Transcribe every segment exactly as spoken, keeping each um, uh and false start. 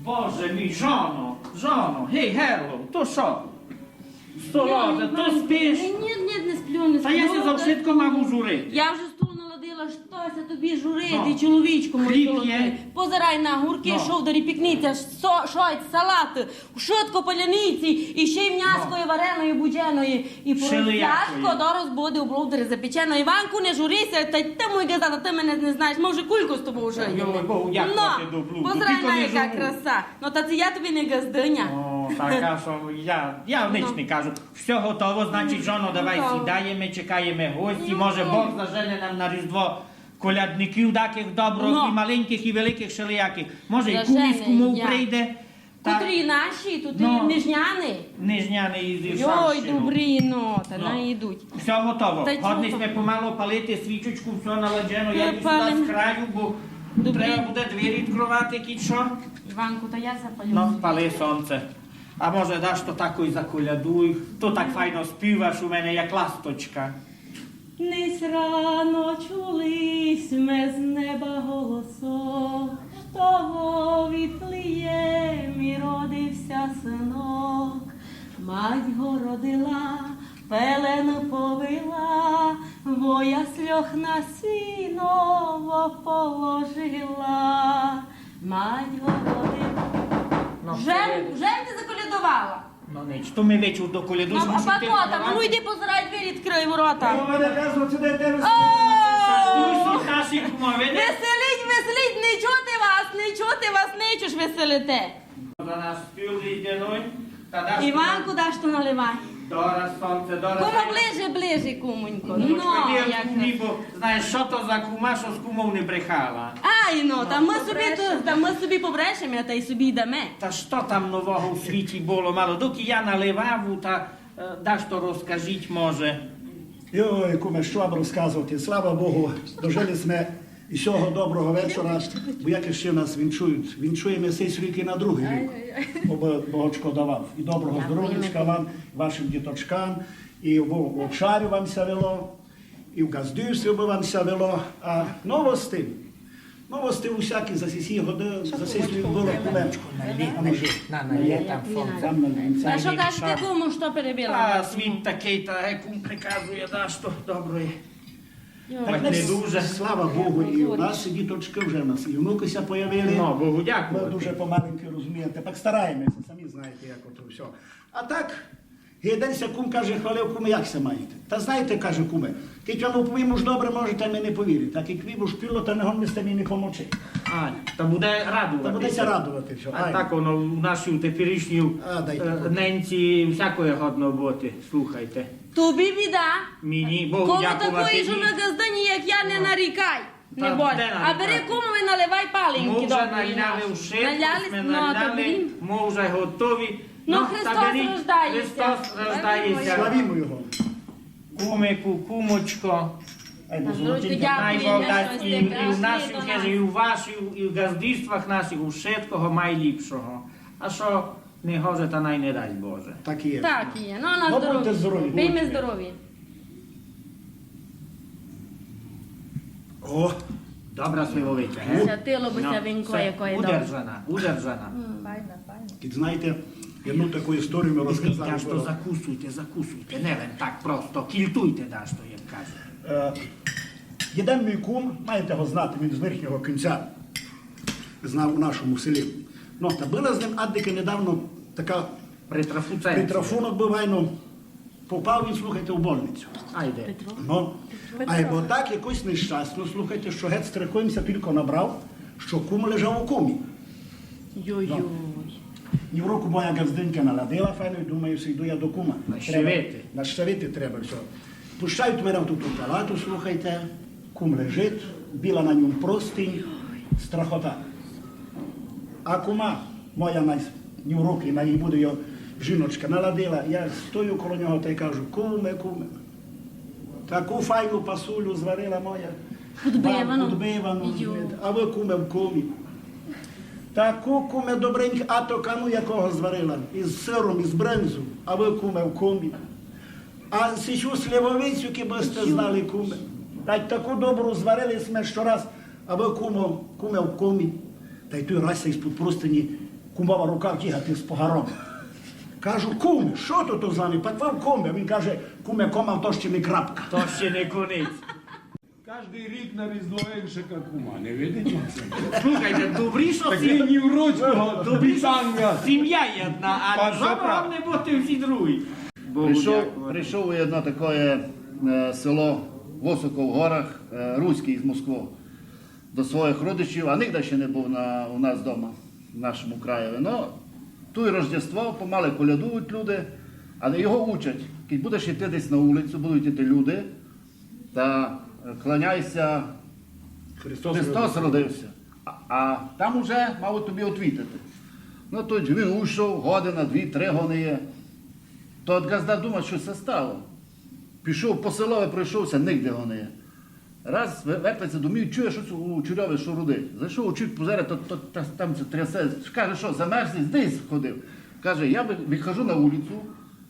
Боже мій, жоно, жоно, гей, герло, то што? Столоте, то спиш? Ні, ні, не сплю, не сплю. Та я ся за вшытко мав ужурити. Я вже стул наладила, што ся тобі журити, чоловічку мій золотий. Позирай на гурки, шовдарі, пікниця, шойт, салат, вшытко, паляниці, і ще й мняско, і варено, і будено, і, і поросятко дораз буде у бловдері запечено. Іванку, не жури ся, та й ты, мой ґазда, ты мене не знаєш, мы вже кулько з тобою жиєме. Йой, Богу дякувати, до блуду. Позирай на, яка краса. Но, та ци я тобі не ґаздыня? О, така, што я, я нич не кажу. Всьо готово, значить, жоно, давай сідаєме, чекаєме гості. Може, Бог зажене нам на Різдво колядників такых добрых, і маленькых, і великых, шелиякых. Може, і кум із кумов прийде. Котрі наші? Тут і нижняни. Нижняни із Іршавщини. Йой, добрі, но, та най ідуть. Всьо готово. Годни сьме помалу палити свічечку, всьо наладжено. Я йду сюди з краю, бо треба буде двері відкрывати, кідь што. Іванку, та я запалю. Но, пали, сонце. А може, дашто такой заколядуй? То так файно співаш у мене, як ласточка. Нись рано чули сьме з неба голосок, што во Віфлеємі родив ся сынок. Мать го родила, пелен повила, во ясльох на сіно во положила. Мать говорить. Но, вже, вже ти заколядовала? Но нич, то ми вечур доколядуєме. Но, а пакота, ну йди позирай, двері відкрый, ворота. О! Туй суть наші кумовины. Веселіть, веселіть, не чути вас, не чути вас, не чуш, веселите. За наш стіл йде, ну. Іванку, дашто наливай. Дораз, сонце, дораз. Кумо, ближе, ближе, кумонько. Ну, як же. Бо знаєш, што то за кума, што з кумов не брехала. Ай, ну, та мы собі, та мы собі побрешеме, та й собі йдеме. Та што там нового у світі было мало? Докі я наливав, та, е, дашто розкажіть, може. Йой, куме, што вам розказовати? Слава Богу, дожили сьме і сього доброго вечора, бо як іщи нас вінчують? Вінчуєме сей рік і на другый рік. Обы Божечко давав. І доброго здоровячка вам, вашым діточкам, і обы в обшарю вам ся вело, і в ґаздівстві обы вам ся вело. А новости? Новости усякі за сесі годы, за сесі было, куме. На, налє там сонце. Там налє, там. Та што кажете, кумо, што перебила? А світ такый, та, е, кум приказує, дашто доброє. Так не дуже. Слава Богу, і у нас діточкы вже, у нас і внукы ся появили. Ну, Богу дякувати. Мы дуже помаленьку, розумієте, так стараєме ся, самі знаєте, як ото всьо. А так, єден ся кум каже, хвалив: куме, як ся маєте? Та знаєте, каже, куме, кідь вам оповім уж добре, можете ми не повірити, а кідь повім уж підло, та не годни сьте ми не помочи. А, та буде радовати ся. Та буде ся радовати всьо, айно. А так воно у нашій теперішній, е, ненці всякоє годно быти, слухайте. Тобі біда. Мені, Богу дякувати, ні. Коло такої жоны ґаздыні, як я, не нарікай. Не бой. А бери, кумови, наливай паленьки добрі. Мы вже наляли вшытко, сьме наляли, мы вже готові. Ну, Христос рождає ся. Христос рождає ся. Славімо його. Кумику, кумочко. Най Бог дасть і, і в нашій хижі, і в вашій, і в ґаздівствах нашых у вшыткого майліпшого. А што не гоже, та най не дасть Боже. Так і є. Так і є. Ну, на здоров'я. Пийме здоров'я. О, добра сливовиця, ге? Святило бы ся вінко, якоє добре. Удержана, удержана. Файна, файна. Кідь знаєте, єдну таку історію ми розказали. Та што, закусуйте, закусуйте, не лем так просто, кільтуйте дашто, як кажуть. Е, єден мій кум, маєте го знати, він з верхнього кінця, знав у нашому селі. Ну, та была з ним аддика недавно така притрафунок быв, айно. Попав він, слухайте, у больницю. Айде. Ну, айбо так якось нещасно, слухайте, што гет стрекоєм ся тілько набрав, што кум лежав у комі. Йой-йой. Ні в руку моя ґаздинка наладила файно, думаю си, йду я до кума. Нащивити. Треба, нащивити треба всьо. Пущають мене в ту палату, слухайте, кум лежить, біла на ньому простинь, страхота. А кума моя най ні в руки, най їй буде його жіночка наладила. Я стою коло нього тай кажу: «Куме, куме, таку файну пасулю зварила моя». Подбивану. Подбивану, а вы, куме, в комі. Таку, куме, добреньку, а то кану якого зварила, із сиром, із бринзу, а вы, куме, в комі. А сичу сливовицю, кибы сьте знали, куме. Тай таку добру зварили сьме щораз, а вы, кумо, куме, в комі. Тай туй раз ся из-под простині кумова рука втягати з погаром. Кажу: «Куме, што то, то з вами? Пак вам, куме». Він каже: «Куме, кома то ще не крапка». То ще не конець. Каждый рік на Різдво инше, як кума, не видите? Слухайте, добрі, што сім'я, сім'я єдна, а жабрам не быти всі другі. Прийшов, прийшов у одно таке, е, село высоко в горах, е, руськый з Москвы до своїх родичів, а нигде ще не быв на, у нас дома, в нашому краєві. Но, туй Рождество, помале колядують люди, але його учать. Кідь будеш іти десь на улицю, будуть іти люди, та, е, кланяйся, Христос родився. А, а там уже мавуть тобі отвітити. Но, тот він уйшов, година, дві, три го не є. Тот ґазда думать, што ся стало. Пішов по селови, пройшовся, нигде го не є. Раз ве-, вертається домів, чує, што у чурьови што рудить. Зайшов у чурь, позирає, то, то, та, там ся трясе. Каже: «Што, замерз єсь? Де єсь ходив?» Каже: «Я вы-, выхожу на улицу,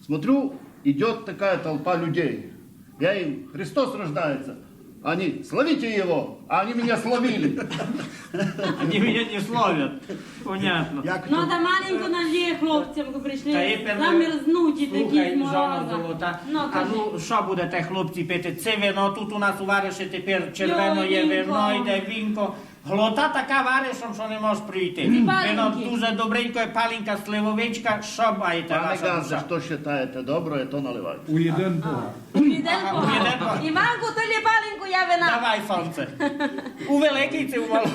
смотрю, идёт такая толпа людей. Я им: „Христос рождается“, они: „Славите Его“, а они меня словили». Они меня не словят. Понятно. Ну, та маленько налє хлопцям, як прийшли, замерзнуті такі з мороза. Слухай, жоно золота, а ну, што будете, хлопці, пити? Ци вино, тут у нас у вароши тепер червеноє вино, йде вінко. Глота така варошом, што не можеш пройти. Вино дуже добренько, палинка, сливовичка, што маєте, ваша душа. Пане ґазде, што считаєте добре, то наливайте. У єден погар. У єден погар. Іванку, ты лє палинку, я вина. Давай, сонце. У великый ци у малый?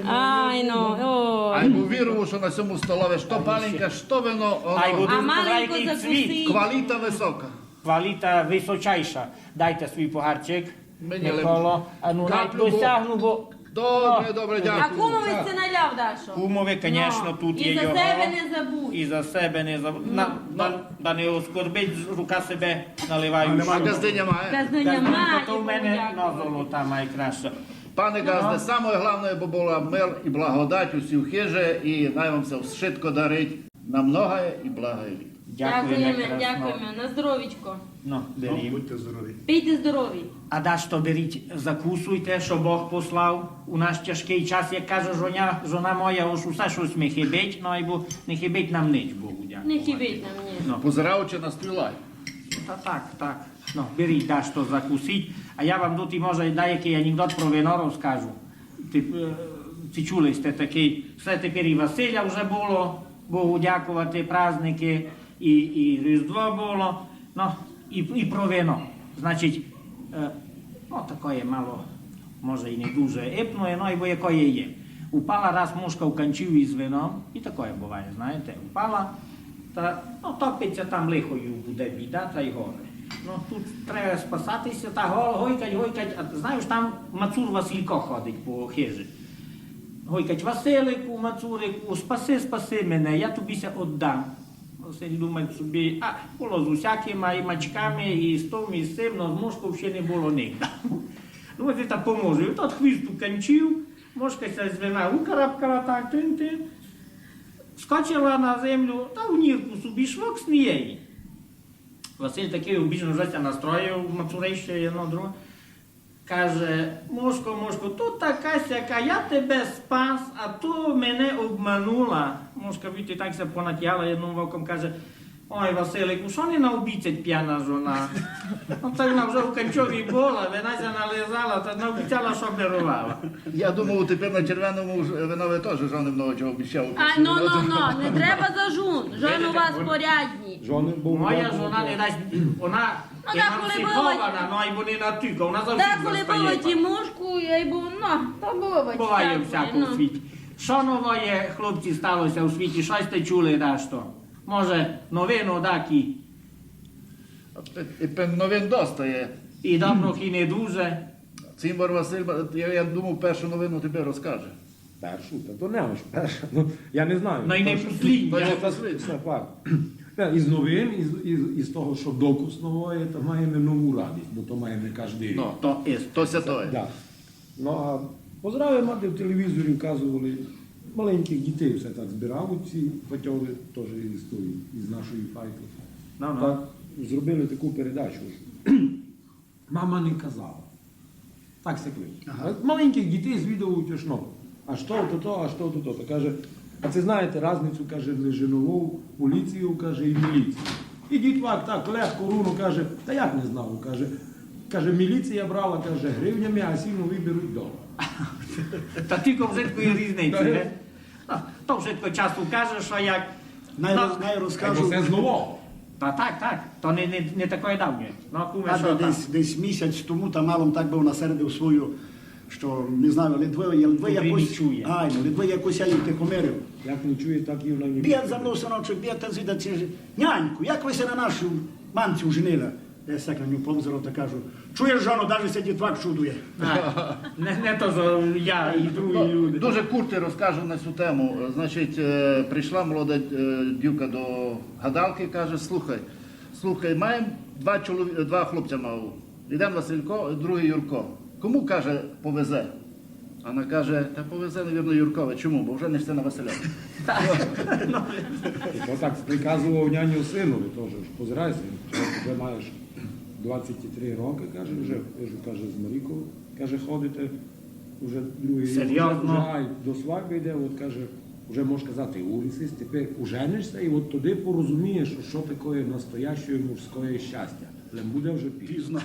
Ай, ну, ой. Айбо вірую, што на сьому столови што палинка, што вино, оно. Айбо дуже великый цвіт. Кваліта высока. Кваліта высочайша. Дайте свій погарчик. Миколо, а ну, най досягну, бо... Добре, добре, дякую. А кумови сьте наляв дашто? Кумови, конечно, тут є його. І за себе не забудь. І за себе не забудь. Да, да не оскорбить рука себе, наливаючи. А ґаздиня має? Ґаздиня має, то в мене, ну, золота, найкраща. Пане ґазде, самоє главноє, бо была мир і благодать у сій хижи, і най вам ся вшытко дарить на многоє і благоє літо. Дякуєме, дякуєме. На здоровічко. Ну, берім. Будьте здорові. Пийте здорові. А дашто беріть, закусуйте, што Бог послав у наш тяжкый час, як каже жоня, жона моя, уж усе штось ми хибить, ну, айбо не хибить нам нич, Богу дякувати. Не хибить нам, ні. Ну. Позираючи на стіл. Та так, так. Ну, беріть, дашто закусіть. А я вам туй, може, даякый анекдот про вино розкажу. Ты, е, ци чули сьте такый, все тепер і Василя вже было, Богу дякувати, праздникы, і, і Різдво было, ну, і, і про вино. Значить, е, ну, такоє мало, може, і не дуже епноє, ну, айбо якоє є. Упала раз мушка в канчів из вином, і такоє буває, знаєте, упала, та, ну, топить ся там, лихо їй буде, біда, та й горе. Ну, тут треба спасати ся, та го-, гойкать, гойкать, а знаєш, там мацур Василько ходить по хижи. Гойкать: «Василику, мацурику, спаси, спаси мене, я тобі ся оддам». Василь думать собі: «А, было з усякыма, і мачками, і з тым, і з сим, но з мушков ще не было нигда». Ну, от я та поможу. І тот хвіст у канчів, мушка ся з вина укарабкала так, тин-тин. Скочила на землю, та в нірку собі швок, сміє ї. Василь такый обіжно вже ся настроїв, мацурище, єдно, друге. Каже: «Мушко, мушко, то така сяка, я тебе спас, а то мене обманула». Мушка, видите, так ся понатягала єдным воком, каже: «Ой, Василику, што не наобіцять пяна жона?» Ну, та вона вже у канчові была, вина ся нализала, та наобіцяла, што би ровала. Я думав, тепер на червеному ж-, винови тоже жоны много чого обіцяють. А, ну, ну, ну, не треба за жон. Жоны у вас порядні. Моя жона не дасть, вона емансипована, ну, айбо не натюка, вона завжди застає. Деколи бывать і мушку, айбо, ну, то бывать. Буває всяко у світі. Што новоє, хлопці, стало ся у світі? Што сьте чули дашто? Може, новину дакі? А пе-, і пе-, новин доста є. І добрых, і не дуже. Цимбор Василь, я, я думав, першу новину тобі розкаже. Першу, та то не аж перша. Ну, я не знаю. Ну, і не То ж- послідня. То є Це послідня. Факт. Та, із новин, із, із, із того, що докус новоє, то маєме нову радість, бо то маєме кожен рік. Ну, То є. То ся то є. Да. Ну, а позрав я мати в телевізорі вказували, маленьких дітей все так збирали, ці патьови теж із тої, із нашої файки. Ну, ну. Так, зробили таку передачу. Мама не казала. Так се кличе. Маленьких дітей звідують, ож, ну, а што то то, а што то то. Та каже, а ци знаєте разницю, каже, між нову поліцію, каже, і міліцією. І дітвак так легко, руно каже, та як не знав, каже, каже, міліція брала, каже, гривнями, а сі нові беруть долар. Та тілько вшытко є різниця, не? Ну, то вшытко час укаже, што як... Най, Ну, най розкажу. Бо це з нового. Та так, так, то не, не, не такоє давнє. Ну, куме, А што там? десь, десь місяць тому та мало так быв насердив свою, што не знаю, ледве, ледве Котрий якось, не чує. Ай, ну, ледве якось я її втихомирив. Як не чує, так і вона не Бє за мною, синочок, бє, та звідать, няньку, як вы ся на нашій мамці уженили? Я сяк на нього повзирав та кажу, чуєш, жоно, даже ся дітвак чудує. А, не, не то, што я і другі люди. Дуже куртко розкажу на цю тему. Значить, е, прийшла молода, е, дівка до гадалки, каже: слухай, слухай, маєм два чолові-, два хлопця мав. Єден Василько, другий Юрко. Кому, каже, повезе? А вона каже: та повезе, навірно, Юркови. Чому? Бо вже не сте на Василя. І то так приказував няню синові теж, ож позирай, син, вже маєш двадцять три роки, каже, вже, я ж, каже, з Марійкою, каже, ходите, вже другий рік, Серйозно? вже, вже, ай, до свадьби йде, от, каже, вже можеш казати, улісись, тепер уженишся і от тоді порозумієш, що таке настояще мужське щастя. Лем буде вже пізно. Пізно.